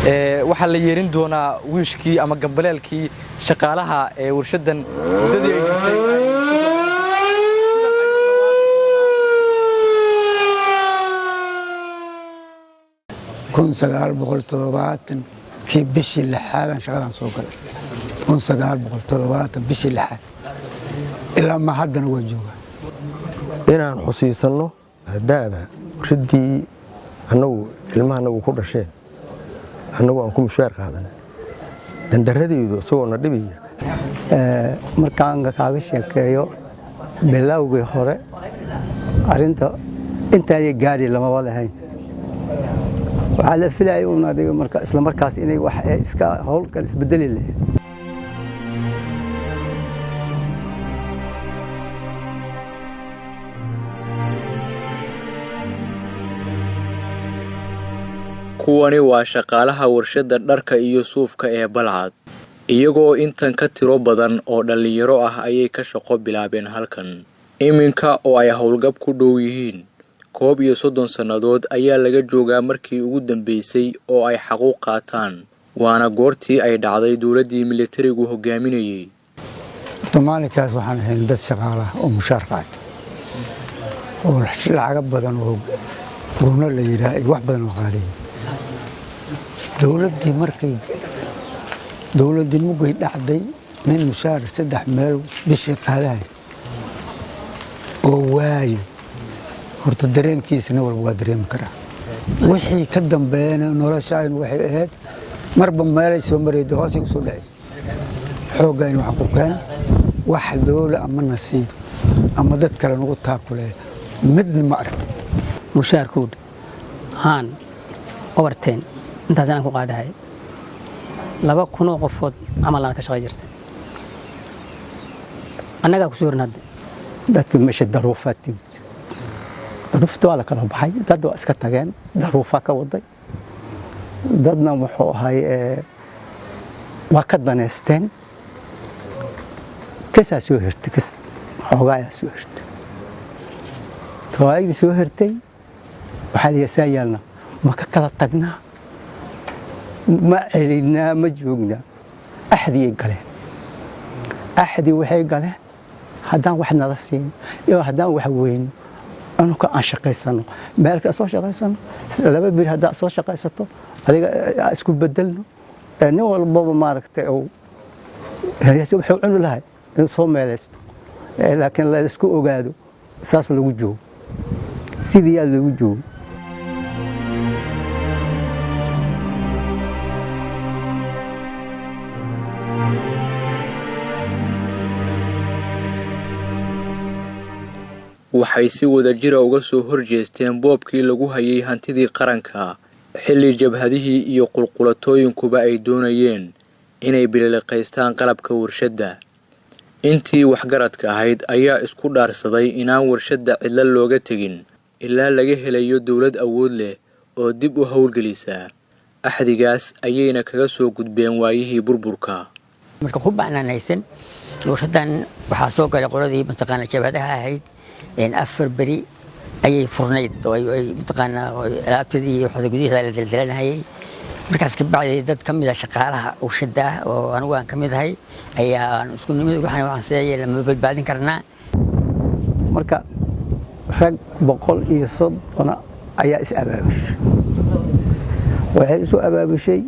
Waxaa la yeerin doonaa wiishkii ama gambaleelkii shaqaalaha ee warshaddan muddadii ay jirtay. 1970kii bishii lixaadaan shaqadan soo galay, 1970 bishii lixaad, ilaa ma haddana waa joogaa. Inaan xusiisanno maadaama warshaddii annagu ilmaha anagu ku dhasheen, annagu aan ku mushaar qaadanay, dandaradeedu isagoo na dhibaya. Markaan kaaga sheekeeyo bilowgii hore, arrinta intaanay gaari lamaba lahayn. Waxaa la filayay un adiga marka isla markaas inay wax iska howlkan isbedeli lahayd. Kuwani waa shaqaalaha warshadda dharka iyo suufka ee Balcad. Iyagoo intan ka tiro badan oo dhallinyaro ah ayay ka shaqo bilaabeen halkan. Iminka oo ay howlgab ku dhow yihiin, 31 sannadood ayaa laga joogaa markii ugu dambeysay oo ay xaquuq qaataan, waana goortii ay dhacday dowladdii militarigu hogaaminayay. Horta maalinkaas waxaan ahayn dad shaqaalaha oo mushaar qaata oo lacago badan oo gurno la yidhaah iyo wax badan oo qaadaya. Dowladdii markay dowladdii mugay dhacday, nin mushaar saddex meel bishii qaadahay oo waayo, horta dareenkiisa nin walba waa dareemi karaa. Wixii ka dambeeyana nolosha aynu waxay ahayd marba meelay soo marayda hoosay u soo dhacaysa. Xoogayna waxaan ku keena wax dowla ama nasiido ama dad kale nagu taakuleeya midna ma arag. Mushaarkood haan overtime intaas anaan ku qaadahay, 2000 qofood camal aan ka shaqay jirtay, annagaa ku soo horin hadda. Dadka meesha daruufaa timid, daruufta waa la kala baxay. Dad waa iska tageen, daruufaa ka waday. Dadna wuxuu ahay waa ka daneysteen. Kasaa soo hertay, kas xoogaa ayaa soo hertay. Tooayadii soo hertay waxaa la yidhaha, saa yeelna, ma ka kala tagnaa, ma celinaa, ma joognaa? Axdiyay galeen. Axdii waxay galeen, haddaan wax nala siin iyo haddaan wax weyno, anuka aan shaqaysano, meel kale soo shaqaysano, 2 bir haddaa soo shaqaysato adiga isku bedelno. Nin walbaba maaragtay uu wuxuu cuni lahay inuu soo meelaysto, laakiin la isku ogaado saas lagu joogo, sidiyaa lagu joogo. Waxay si wadajira uga soo horjeesteen boobkii lagu hayay hantidii qaranka, xilli jabhadihii iyo qulqulatooyinkuba ay doonayeen inay bililiqaystaan qalabka warshadda. Intii waxgaradka ahayd ayaa isku dhaarsaday inaan warshadda cidlo looga tegin ilaa laga helayo dowlad awood leh oo dib u howlgelisa. Axdigaas ayayna kaga soo gudbeen waayihii burburka. Marka ku bacnaan haysan warshaddan, waxaa soo galay qoladii mataqaana jabhadaha ahayd. 4 beri ayay furnayd oo ay mataqaana alaabtadii iyo waxaas gudihiisa la daldalanayay. Markaas ka bacdi dad ka mid ah shaqaalaha warshadda ah oo anigu aan ka mid ahay ayaa isku nimid. Waxaan sideeyay lama badbaadin karnaa. Marka rag 130 ayaa is abaabushay. Waxay isu abaabushay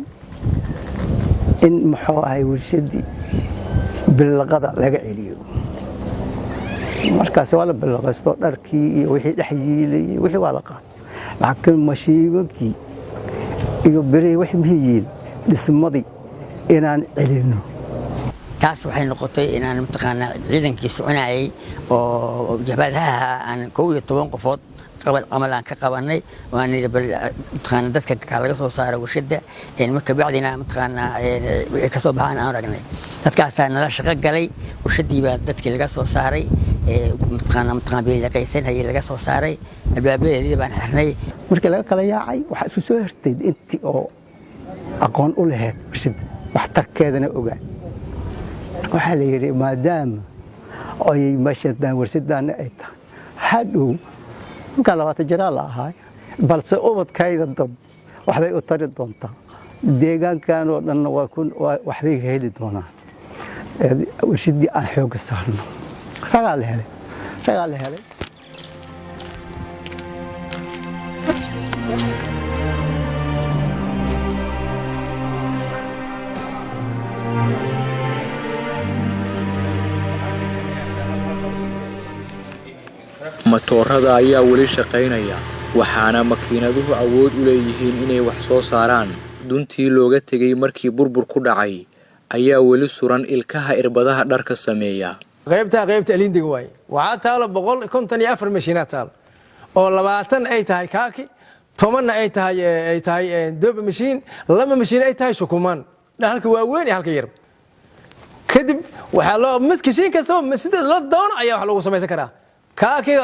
in muxuu ahay warshaddii bilaqada laga celiyo. Markaas waa la bilaqaysto, dharkii iyo wixii dhex yiilayay wixii waa la qaatay, laakiin mashiimankii iyo birihii wixii mihii yiil dhismadii inaan celinno. Taas waxay noqotay inaan mataqaanaa ciidankii soconayay oo jabhadaha aan 11 qofood camal aan ka qabanay oo aan nidhi, bal mataqaanaa dadka ka laga soo saaro warshadda. Marka bacdina mataqaanaa wixii ka soo baxaan aan aragnay, dadkaasaa nala shaqo galay. Warshaddii baa dadkii laga soo saaray, mataqaanaa bilaqaysanayay laga soo saaray, albaabadeedii baan xirnay. Markii laga kala yaacay, waxaa isku soo hertay intii oo aqoon u lahayd warshadda, waxtarkeedana ogaa. Marka waxaa la yidhi, maadaama ay meeshan warshadaana ay tahay hadhow markaa 20 jiraa la ahaay, balse ubadkayna dambe waxbay u tari doontaa. Deegaankan oo dhanna waa waxbay ka heli doonaan warshadii aan xoogga saarno. Ragaa la helay, ragaa la helay. Matoorada ayaa weli shaqaynaya, waxaana makiinaduhu awood u leeyihiin inay wax soo saaraan. Duntii looga tegay markii burbur ku dhacay ayaa weli suran ilkaha irbadaha dharka sameeya. Qaybtaa qaybta alindiga waaye. Waxaa taalo 154 mashiinaa taalo, oo 20 ay tahay kaaki, 10-na ay tahay doba mashiin, 2 mashiin ay tahay shukumaan, halka waaweyn iyo halka yar. Kadib waxaa loo mid mashiin kastaba sida loo doono ayaa wax lagu samaysan karaa. Kaakiga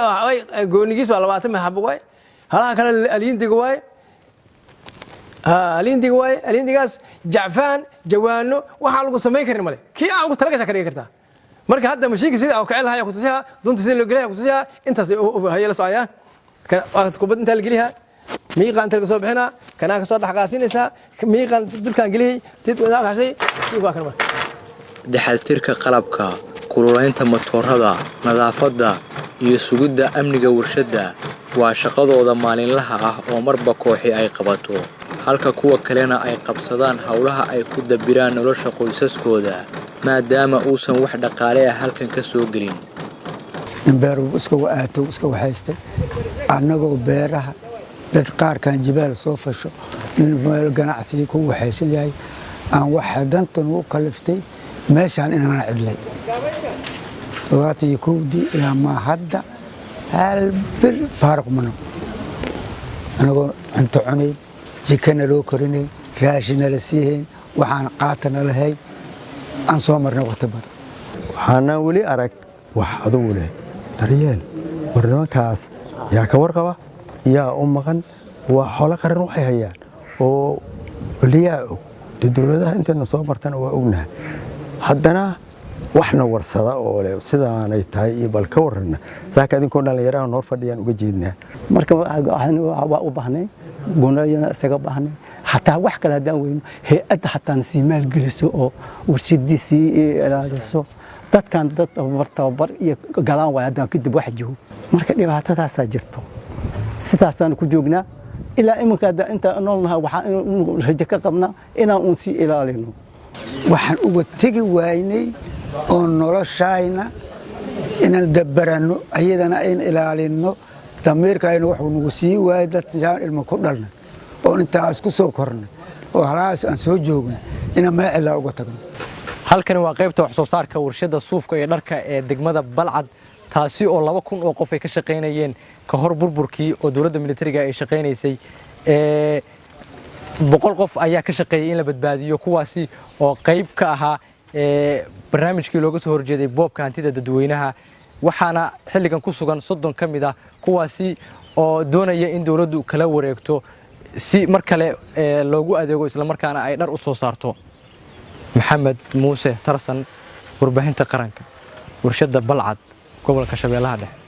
goonigiis waa 20 xabo waaye. Halaha kale alindiga waaye, alindiga waaye. Alindigaas jacfaan, jawaano, waxaan lagu samayn karin male. Kii aan ugu talagasha ka dhigi kartaa. Marka hadda mashiinka sida aan kacel lahaa kutusiyaa, dunta sida loo geliyaa kutusiyaa. Intaas haye la socayaan. Kubad intaa la geliyaa, miiqaan inta laga soo bixinaa, kanaa ka soo dhex qaasinaysaa, miiqaan dulkaan gelihii tid kashay waa kan marka. Daxaltirka qalabka, kululaynta matoorada, nadaafadda iyo sugidda amniga warshadda waa shaqadooda maalinlaha ah oo marba kooxi ay qabato, halka kuwa kalena ay qabsadaan howlaha ay ku dabiraan nolosha qoysaskooda, maadaama uusan wax dhaqaale ah halkan ka soo gelin. In beer iska aato iska waxaystay, annagoo beeraha dad qaarkan jibaal soo fasho, nin meel ganacsigii ku waxaysan yahay, aan waxa dantan ugu kaliftay meeshaan inaan cidlay 71-dii ilaa maa hadda hal bil faaruq mano, anagoo cunto cunayn, jikana loo korinayn, raashinna la siihayn, waxaan qaatana lahayn, aan soo marnay waqti badan. Waxaanaan weli arag wax adugu leh daryeel. War nimankaas yaa ka warqaba? Yaa u maqan? Waa xoolo qaran waxay hayaan oo waliyaa og. Dee dowladaha intayna soo martana waa ognahay. Haddana waxna warsada oo leh sidaanay tahay iyo bal ka warranna, saaka idinkoo dhallinyaraha noo fadhiyaan uga jeednaa. Marka waa u baahnay gunayana isaga baahnay. Xataa wax kale haddaan weyno, hay-adda xataa sii maalgeliso oo warshadii sii ilaaliso dadkan, dad tababar tababar iyo galaan waay haddaan kadib wax joogo. Marka dhibaatadaasaa jirto, sidaasaan ku joognaa ilaa iminka. Hadda intaan noolnahay waxaan rajo ka qabnaa inaan uun sii ilaalino. Waxaan uga tegi waynay oo noloshayna inaan dabaranno, ayadana ayn ilaalinno, damiirkayna wuxuu nagu sii waayay dad saan ilmo ku dhalnay oo intaas ku soo kornay oo halaas aan soo joognay inaan meel cilaa uga tagno. Halkani waa qaybta wax soo saarka warshadda suufka iyo dharka ee degmada Balcad, taasi oo 2000 oo qof ay ka shaqaynayeen ka hor burburkii oo dowladda militariga ay shaqaynaysay. 100 qof ayaa ka shaqeeyey in la badbaadiyo, kuwaasi oo qayb ka ahaa barnaamijkii looga soo horjeeday boobka hantida dadweynaha. Waxaana xilligan ku sugan 30 ka mid ah, kuwaasi oo doonaya in dowladdu kala wareegto si mar kale loogu adeego, islamarkaana ay dhar u soo saarto. Maxamed Muuse Tarsan, Warbaahinta Qaranka, warshadda Balcad, gobolka Shabeellaha Dhexe.